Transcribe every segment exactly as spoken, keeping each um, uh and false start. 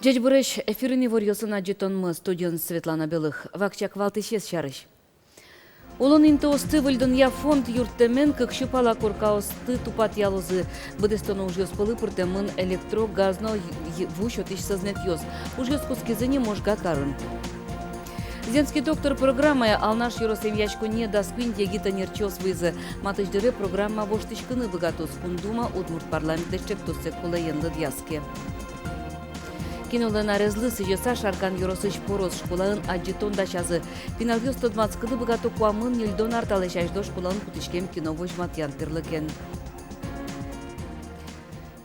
Ӟечбуресь! Эфирын иворъёсын адӟытонмы, студиын Светлана Белых. Вакчияк валтӥсез сярысь. Улон интыосты выльдонъя фонд юрттэмен кык сю пала коркаосты тупатъялозы. Быдэстоно ужъёс пӧлы пыртэмын электро, газ но ву сётӥсь сӧзнэтъёс. Ужъёс кутскизы ни Можга карын. «Земский доктор» программае Алнаш ёрос эмъяськонние дас куинь егит ӧнерчиос вуизы. Матысь дыре программа воштӥськыны быгатоз. Кун Дума Удмурт парламентлэсь ӵектосэз кулэен лыдъяз ке. Кинолэн арезлы сӥзьыса Шаркан ёросысь Порос школаын адӟытон дасязы. Пиналъёс тодматскыны быгато куамын-ньыльдон ар талэсь азьло школаын кутӥськем кино возьматъян тӥрлыкен.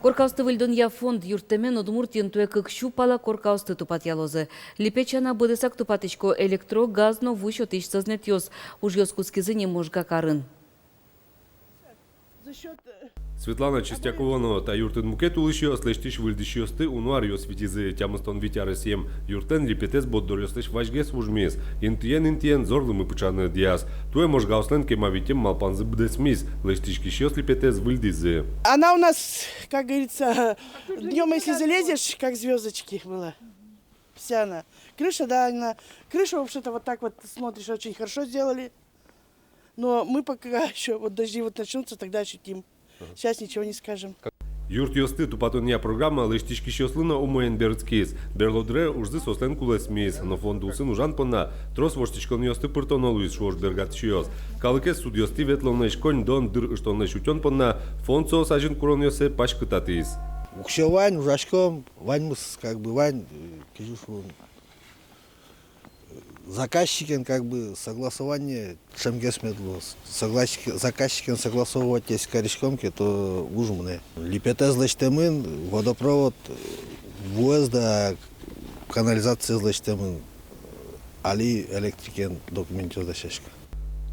Коркаосты выльдонъя фонд юрттэмен Удмуртиын туэ кык сю пала коркаосты тупатъялозы. Липет сяна быдэсак тупатӥсько электро, газ но ву сётӥсь сӧзнэтъёс. Ужъёс кутскизы ни Можга карын. Светлана Чистякова но та юртын мукет улӥсьёс лэсьтӥсь-выльдӥсьёсты уно аръёс витизы. Тямыстон вить аресъем юртлэн липетэз борддоръёслэсь вазьгес вужмиз. Интыен-интыен зор лымы пыӵаны ӧдъяз. Туэ можгаослэн кема витем малпанзы быдэсмиз. Лэсьтӥськисьёс липетэз выльдӥзы. Она у нас, как говорится, днём, если залезешь, как звёздочки была. Вся она. Крыша, да, она. Крыша вообще-то вот так вот смотришь, очень хорошо сделали. Но мы пока ещё, вот дожди вот начнутся, тогда ощутим. Сейчас ничего не скажем. Юртъёсты тупатонъя программа лэсьтӥськисьёслы но умоен берытскиз. Берло дыре ужзы соослэн кулэсмиз, но фонд улсын ужан понна трос воштӥськонъёсты пыртоно луиз, шуо бергатӥсьёс. Калыкез судъёстӥ ветлонлэсь, коньдон дыр ыштонлэсь утён понна фонд соос азьын куронъёссэ паськытатӥз. Уксё вань, ужаськом, ваньмыз, как бы, вань, э, кызьы шуом, заказчикен, как бы, согласование ӵемгес мед луоз. Согласчик-, заказчикен согласовывать эскериськом ке, то уж мынэ. Липетэз лэсьтэмын, водопровод, вуэз да канализациез лэсьтэмын, али электрикен документъёс дасясько.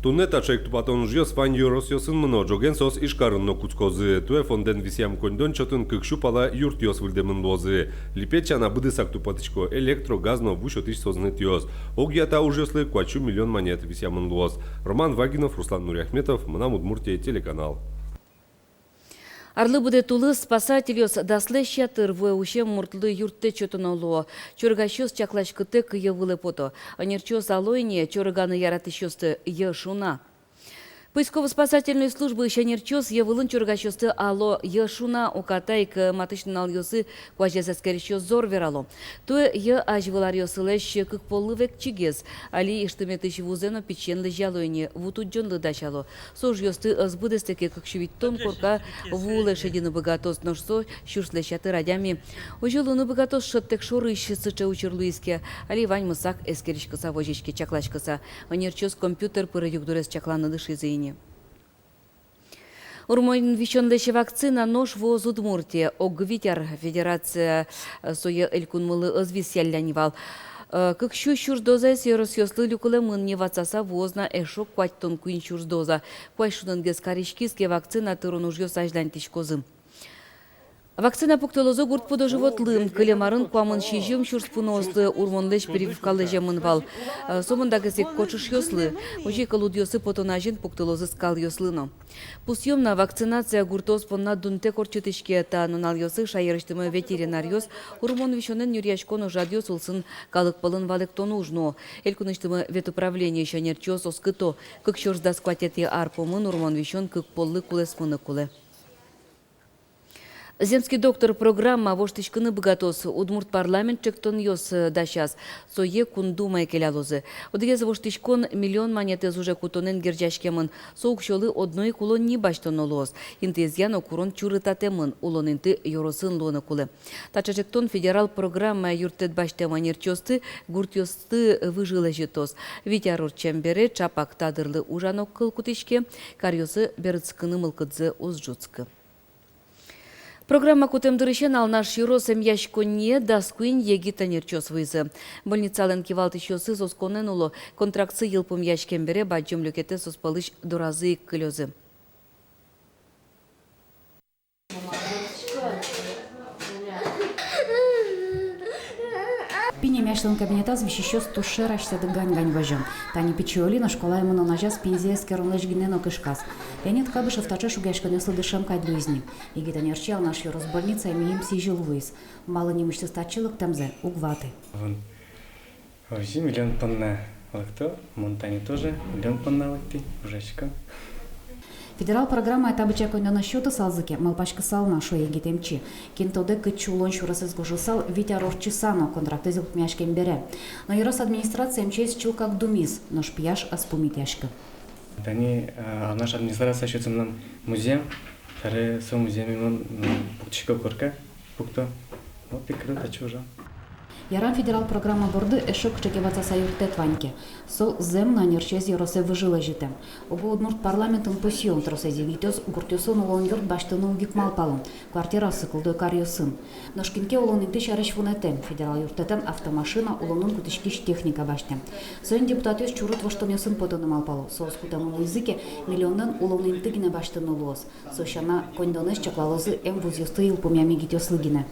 Туннэ таӵе ик тупатон ужъёс вань ёросъёсын мыно, ӝоген соос Ижкарын но кутскозы. Туэ фондэн висъям коньдон чотын кык сю пала юртъёс выльдэмын луозы. Липет сяна быдэсак тупатӥсько электро, газ но ву сётӥсь сӧзнэтъёс. Огъя та ужъёслы куать сю миллион манет висъямын луоз. Роман Вагинов, Руслан Нуриахметов, «Мынам Удмуртие» телеканал. Арлы быдэ тулыс спасательёс даслэсь ятыр вуэ усем муртлы юрттэт сётоно луо. Чорыгасьёс чакласькытэк йӧ вылэ пото. Ӧнерчиос ало ини чорыганы яратӥсьёсты йӧ шуна. Поисково-спасательной службаысь ӧнерчиос йӧ вылын чорыгасьёсты ало йӧ шуна. Уката ик матысь нуналъёсы куазез эскерисьёс зор верало. Туэ йӧ азьвыл аръёсылэсь кык поллы векчигес. Али ишты метысь вузэ но пичиен лэзьяло ини, ву тудӟонлы дасяло. Со ужъёсты ӧз быдэстэ ке, кык сю витьтон корка ву улэ шедьыны быгатоз, нош со сюрслэсь ятыр адями. Озьы луыны быгатоз шӧдтэк шорысь, сыӵе учыр луиз ке. Али ваньмыз сак эскериськыса возиське, чакласькыса. Ӧнерчиос компьютер пыр югдурез чакланы дышизы ини. Урмон висёнлэсь вакцина нош вуоз Удмуртие. Ог вить ар Федерация, э, сое элькунмылы ӧз висъялля ни вал. Э, кык сю сюрс дозаез ёросъёслы люкылэмын ни, ватсаса вуоз на эшшо куатьтон куинь сюрс доза. Куазь шунынгес кариськиз ке, вакцина тырон ужъёс азьланьтӥськозы. Вакцина пуктылозы гурт пудо-животлы. Кылем арын куамын сизьым сюрс пуноослы урмонлэсь прививка лэземын вал. Э, сомындагес ик кочышъёслы. Озьы ик лудъёсы потон азьын пуктылозы скалъёслы но. Пусъём на, вакцинация гуртоос понна дунтэк ортчытӥське. Та нуналъёсы шаерысьтымы ветеринаръёс урмон висёнэн нюръяськон ужрадъёс улсын калык пӧлын валэктон уж нуо. Элькунысьтымы ветуправлениысь ӧнерчиос оскыто: кык сюрс дас куатетӥ ар пумын урмон висён кык поллы кулэсмыны кулэ. «Земский доктор» программа воштӥськыны быгатоз. Удмурт парламент ӵектонъёс, э, дасяз. Сое Кун Думае келялозы. Одӥгез воштӥськон миллион манетэз уже кутонэн герӟаськемын. Со уксёлы одно ик улонни басьтоно луоз. Интыезъя но курон чурытатэмын, улон инты ёросын луыны кулэ. Таӵе ӵектон федерал программая юрттэт басьтэм ӧнерчиосты гуртъёсты выжы лэзьытоз. Вить ар ортчем бере ӵапак та дырлы ужан огкыл кутӥське, каръёсы берытскыны мылкыдзы уз ӝутскы. Программа кутэм дырысен Алнаш ёрос эмъяськонние дас куинь егит ӧнерчиос вуизы. Больницалэн кивалтӥсьёсыз осконэн уло, контрактсы йылпумъяськем бере бадӟым люкетэ соос пӧлысь доразы ик кылёзы. Эмъясьлэн кабинетаз висисьёс туж шер асьсэды гань-гань возё. Тани пичи Олина школае мынон азяз пиньзэ эскеронлэсь гинэ но кышказ. Леонид Кадышев таӵе шугъяськонъёслы дышем кадь луиз ни. Егит ӧнерчи Алнаш ёрос больницае мийым сӥзьыл вуиз. Малы нимысьтыз татчы лыктэмзэ уг ваты. Вон озьы миллион понна лыкто, мон тани тоже миллион понна лыктӥ, ужасько. Федерал программая та быдӟа коньдонэз сётысалзы ке, малпаськысал на, шуэ егит эмчи. Кин тодэ, кытчы улон сюресэз гожысал вить ар ортчыса но, контрактэз йылпумъяськем бере. Но ёрос администрация эмчиез чылкак думиз, нош пияш ӧз пумитъяськы. Тани, э, Алнаш администрация сётэ мынам музъем, табере со музъеме мон, м, пуктӥсько корка, пукто. Вот и кыӵе татчы ужа. Ярам, федерал программа борды эшшо кыӵе ке ватсаса юрттэт вань ке. Со зэм но ӧнерчиез ёросэ выжы лэзьытэм. Уго удмурт парламентын пусъён тросэз егитъёс гуртъёсын улон юрт басьтыны уг ик малпало, квартираосы кылдо каръёсын. Нош кин ке улон инты сярысь вунэтэ, федерал юрттэтэн автомашина, улонын кутӥськись техника басьтэм. Соин депутатъёс чурыт воштонъёсын потыны малпало. Соос кутэмын луизы ке, миллионэн улон инты гинэ басьтыны луоз. Со сяна, коньдонэз чаклалозы эмвузъёсты йылпумъям егитъёслы гинэ.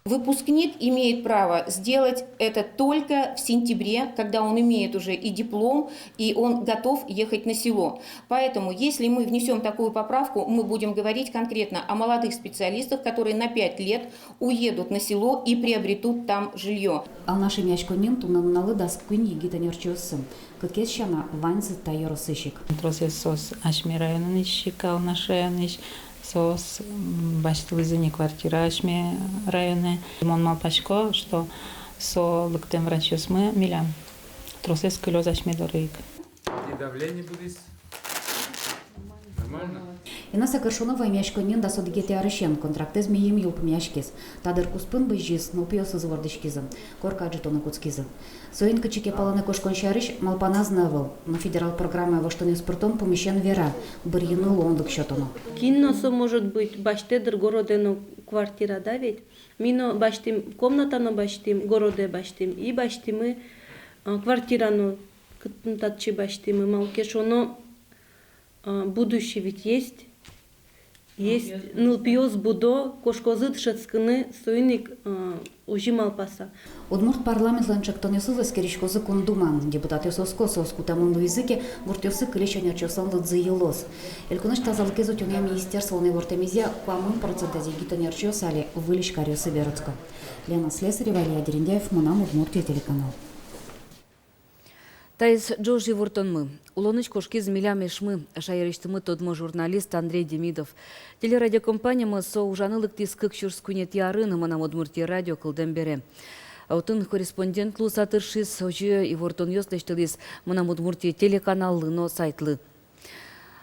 Выпускник имеет право сделать это только в сентябре, когда он имеет уже и диплом, и он готов ехать на село. Поэтому, если мы внесём такую поправку, мы будем говорить конкретно о молодых специалистах, которые на пять лет уедут на село и приобретут там жильё. Алнаш эмъяськонниын туннэ нуналлы дас куинь егит ӧнерчиосы. Кыкез сяна, ваньзы та ёросысь ик. Тросэз соос асьме районысь ик, Алнаш районысь, соос, м, басьтылӥзы ни квартира асьме районэ. Мон малпасько, что со лыктэм врачъёсмы милям тросэз кылёз асьме доры ик. И давление будет нормально. Инесса Коршунова эмъяськонниын дас одӥгетӥ арысен, контрактэз мийым йылпумъяськиз. Та дыр куспын бызиз, нылпиосыз вордӥськизы, корка ӝутыны кутскизы. Соин кытчы ке палэнэ кошкон сярысь малпаназ но ӧвӧл, но федерал программая воштонъёс пыртон пумысен вера: бырйыны луонлык сётоно. Кин но со, может быть, басьтэ дыр городэ но квартира, да ведь? Ми но басьтӥм, комната но басьтӥм, городэ басьтӥм, и басьтӥмы, а, квартира но, кытын татчы басьтӥмы, малы ке шуоно, а, будущий ведь есть. Есть, нылпиос будо, кошкозы дышетскыны, соин ик, а, озьы малпаса. Удмурт парламентлэн ӵектонъёсыз эскериськозы Кун Думаын. Депутатъёс оско, соос кутэмын луизы ке, гуртъёсы кылись ӧнерчиослэн лыдзы йылоз. Элькунысь тазалыкез утёнъя министерстволэн ивортэмезъя, куамын процентэз егит ӧнерчиос али выльысь каръёсы берытско. Лена Слесарева, Илья Дерендяев, «Мынам Удмуртие» телеканал. Таиз ӝож ивортонмы. Улонысь кошкиз милям эшмы, шаерысьтымы тодмо журналист Андрей Демидов. Телерадиокомпаниямы со ужаны лыктӥз кык сюрс куинетӥ арын «Мынам Удмуртие» радио кылдэм бере. Отын корреспондент луыса тыршиз, озьы ивортонъёс лэсьтылӥз «Мынам Удмуртие» телеканаллы но сайтлы.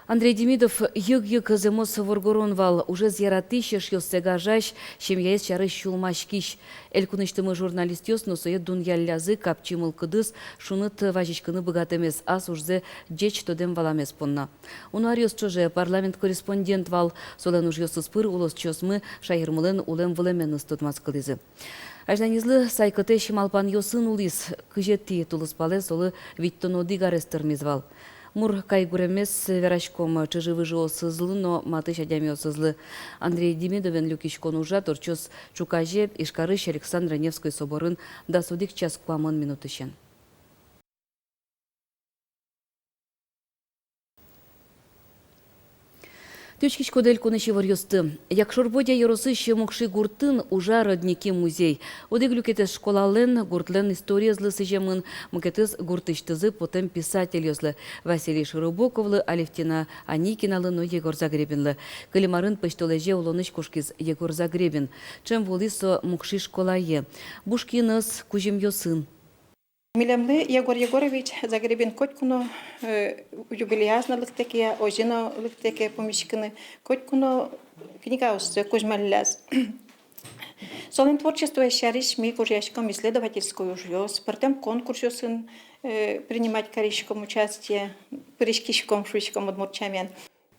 Андрей Демидов йыг-йыг зэмос воргорон вал, ужез яратӥсь, эшъёссэ гажась, семьяез сярысь сюлмаськись. Элькунысьтымы журналистъёс но сое дунъяллязы капчи мылкыдыз, шуныт вазиськыны быгатэмез, ас ужзэ ӟеч тодэм-валамез понна. Уно аръёс ӵоже парламент корреспондент вал, солэн ужъёсыз пыр улосчиосмы шаермылэн улэм-вылэменыз тодматскылӥзы. Азьланезлы сайкытэсь малпанъёсын улӥз, кызетӥ тулыспалэ солы витьтон одӥг арес тырмиз вал. Мур кайгуремез вераськом чыжы-выжыосызлы но матысь адямиосызлы. Андрей Демидовен люкиськон ужрад ортчоз ӵуказе Ижкарысь Александро-Невской соборын дас одӥг час куамын минутысен. Тӥ учкиськоды элькунысь иворъёсты. Якшур-Бӧдья ёросысь Мукши гуртын ужа «Родники» музей. Одӥг люкетэз школалэн, гуртлэн историезлы сӥземын, мукетыз гуртысьтызы потэм писательёслы: Василий Широбоковлы, Алевтина Аникиналы но Егор Загребинлы. Кылем арын пӧсьтолэзе улонысь кошкиз Егор Загребин. Ӵем вуылӥз со Мукши школае. Буш киыныз кузьымъёсын. Милемлы Егор Егорович Загребин котьку но, э, юбилеяз но лыктэ ке, озьы но лыктэ ке пумиськыны, котьку но книгаоссэ кузьмалляз. Солэн творчествоез сярысь ми кожъяськом исследовательской ужъёс, пӧртэм конкурсъёсын, э, принимать кариськом участие, пыриськиськом, шуиськом удмурт сямен.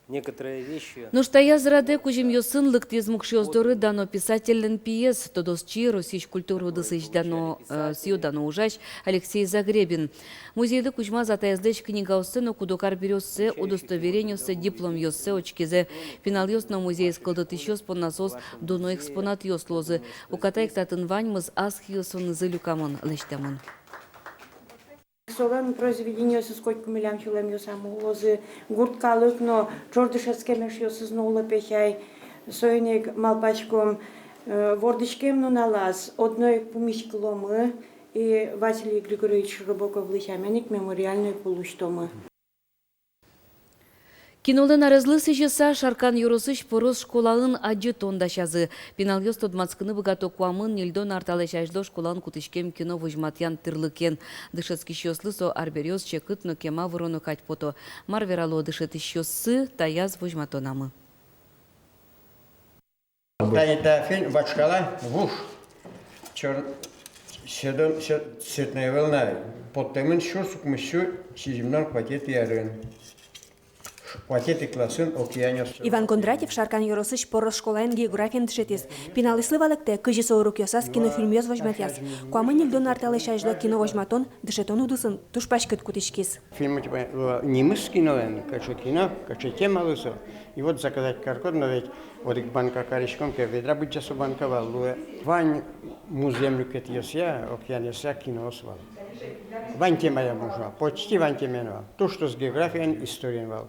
Некоторые вещи. Нош таяз радэ кузьымъёсын лыктӥз мукшъёс доры дано писательлэн пиез, тодосчи, Россиысь культура удысысь дано, э, сӥё-дано ужась Алексей Загребин. Музейлы кузьмаз атаезлэсь книгаоссэ но куд-ог арбериоссэ, удостоверениоссэ, дипломъёссэ, очкизэ. Пиналъёс но музейысь кылдытӥсьёс понна соос дуно экспонатъёс луозы. Уката ик татын ваньмыз ас киосынызы люкамын, лэсьтэмын. Солэн произведениосыз котьку милям сюлэмъёсамы улозы, гурт калык но, ӵош дышетскем эшъёсыз но уло, пе, ай. Соин ик малпаськом, э, вордӥськем нуналаз одно ик пумиськыломы, и Василий Григорьевич Широбоковлы сямен ик мемориальной пул усьтомы. Кинолэн арезлы сӥзьыса Шаркан ёросысь Порос школаын адӟытон дасязы. Пиналъёс тодматскыны быгато куамын-ньыльдон ар талэсь азьло школаын кутӥськем кино возьматъян тӥрлыкен. Дышетскисьёслы со арбериос, секыт но кема выроно кадь пото. Мар верало дышетӥсьёссы таяз возьматонамы. Тани та фин вашкала вуж чёр-, седон, се-, цветной волна поттэмын сюрс укмыссю сизьымдон куатетӥ арын. Куатетӥ классын, Океаниос. Иван Кондратьев Шаркан ёросысь Порос школаын географиен дышетӥз. Пиналъёслы валэктэ, кызьы со урокъёсаз кинофильмъёс возьматъяз. Куамын-ньыльдон ар талэсь азьло кино возьматон дышетон удысын туж паськыт кутӥськиз. Фильм, типа, э, нимыз кинолэн, кыӵе кино, кыӵе темалы со. И вот заказать кариськод но ведь, одӥг банка кариськом ке, ведра быдӟа со банка вал, луэ. Вань музъем люкетъёсъя, Океаниосъя киноос вал. Вань темаен вал, почти вань темаен вал. Туж трос географиен, историен вал.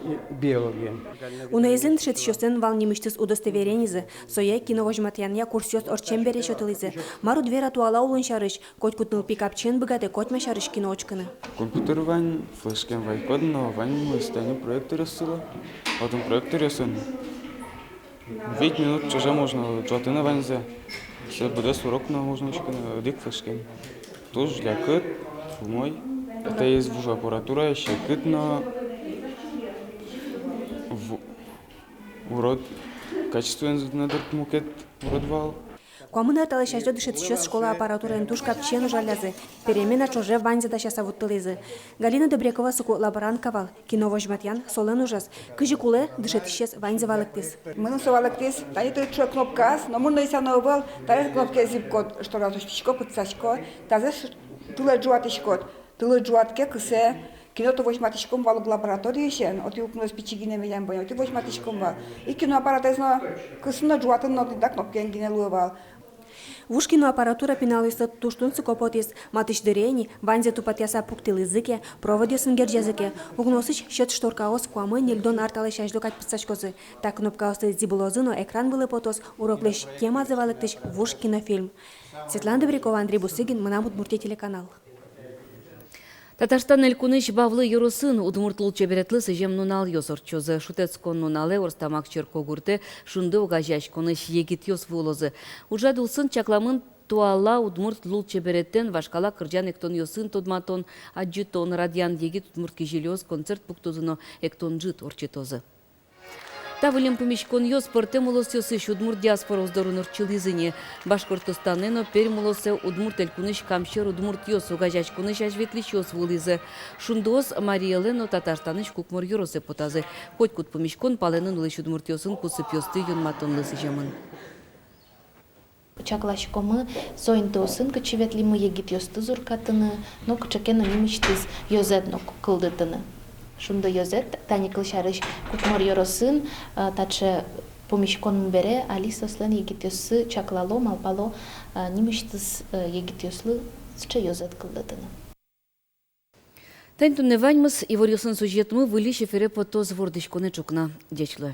И биологиен. Уноезлэн дышетӥсьёслэн вал нимысьтыз удостоверенизы, сое кино возьматъянъя курсъёс ортчем бере сётылӥзы. Мар уд вера туала улон сярысь, котькуд нылпи капчиен быгатэ котьма сярысь кино учкыны. Компьютер вань, флешкаен вайиськод но, ваньмыз. Тани проекторъёс сыло, отын проекторъёсын вить минут ӵоже можно ӝуатыны ваньзэ. Со быдэс урок но можно учкыны одӥг флешкаен. Туж лякыт, умой. Таиз вуж аппаратура, секыт но, в-, урод качествоен зытыны дыр мукет урод вал. Куамын ар талэсь азьло дышетӥсьёс школа аппаратураен туж капчиен ужаллязы, перемена ӵоже ваньзэ дасяса вуттылӥзы. Галина Добрякова соку лаборантка вал, кино возьматъян солэн ужез. Кызьы кулэ, дышетӥсез ваньзэ валэктӥз. Мыным со валэктӥз: тани тӥ ӵуэ кнопкаос, номыр но исяно ӧвӧл, тани кнопкаез зӥбкод, штораз усьтӥсько, пытсасько, тазэ ш-, тылэ ӝуатӥськод, тылы ӝуатӥське, кысэ. Кино то возьматӥськом вал ук лабораториысен, отӥ укноез пичи гинэ милям вань, отӥ возьматӥськом вал. И киноаппаратэз но кысын но, ӝуатын но, тӥни та кнопкаен гинэ луэ вал. Вуж киноаппаратура пиналъёслы туж тунсыко потӥз. Матысь дыре ини ваньзэ тупатъяса пуктылӥзы ке, проводъёсын герӟазы ке, укноосысь сьӧд шторкаос куамын-ньыльдон ар талэсь азьло кадь пытсаськозы. Та кнопкаосты зӥбылозы но, экран вылэ потоз уроклэсь темазэ валэктӥсь вуж кинофильм. Светлана Добрякова, Андрей Бусыгин, «Мынам Удмуртие» телеканал. Татарстан Элькунысь Бавлы ёросын удмурт лулчеберетлы сӥзем нуналъёс ортчозы. Шутэтскон нуналэ Орстамак черкогуртэ «Шунды» огазеяськонысь егитъёс вуылозы. Ужрад улсын чакламын туала удмурт лулчеберетэн, вашкала кырӟан-эктонъёсын тодматон, адӟытон, радъян, егит удмурт кизилиос концерт пуктозы но эктон ӝыт ортчытозы. Та выллем пумиськонъёс пӧртэм улосъёсысь удмурт диаспораос дорын ортчылӥзы ини. Башкортостанэ но Пермь улосэ, Удмурт Элькунысь Камсьӧр удмуртъёс огазеяськонысь азьветлӥсьёс вуылӥзы. «Шундыос» Марий Элэ но Татарстанысь Кукмор ёросэ потазы. Котькуд пумиськон палэнын улӥсь удмуртъёсын кусыпъёсты юнматонлы сӥземын. Чакласькомы со интыосын, кытчы ветлӥмы егитъёсты зуркатыны, но кыӵе ке но нимысьтыз ёзэт но к-, кылдытыны. «Шунды» ёзэт, тани кылсярысь, Кукмор ёросын, э, таӵе пумиськон бере али соослэн егитъёссы чаклало, малпало, э, нимысьтыз, э, егитъёслы сыӵе ёзэт кылдытыны. Тани туннэ ваньмыз. Иворъёсын сюжетмы выльысь эфире потоз вордӥськонэ ӵукна. Ӟеч луэ.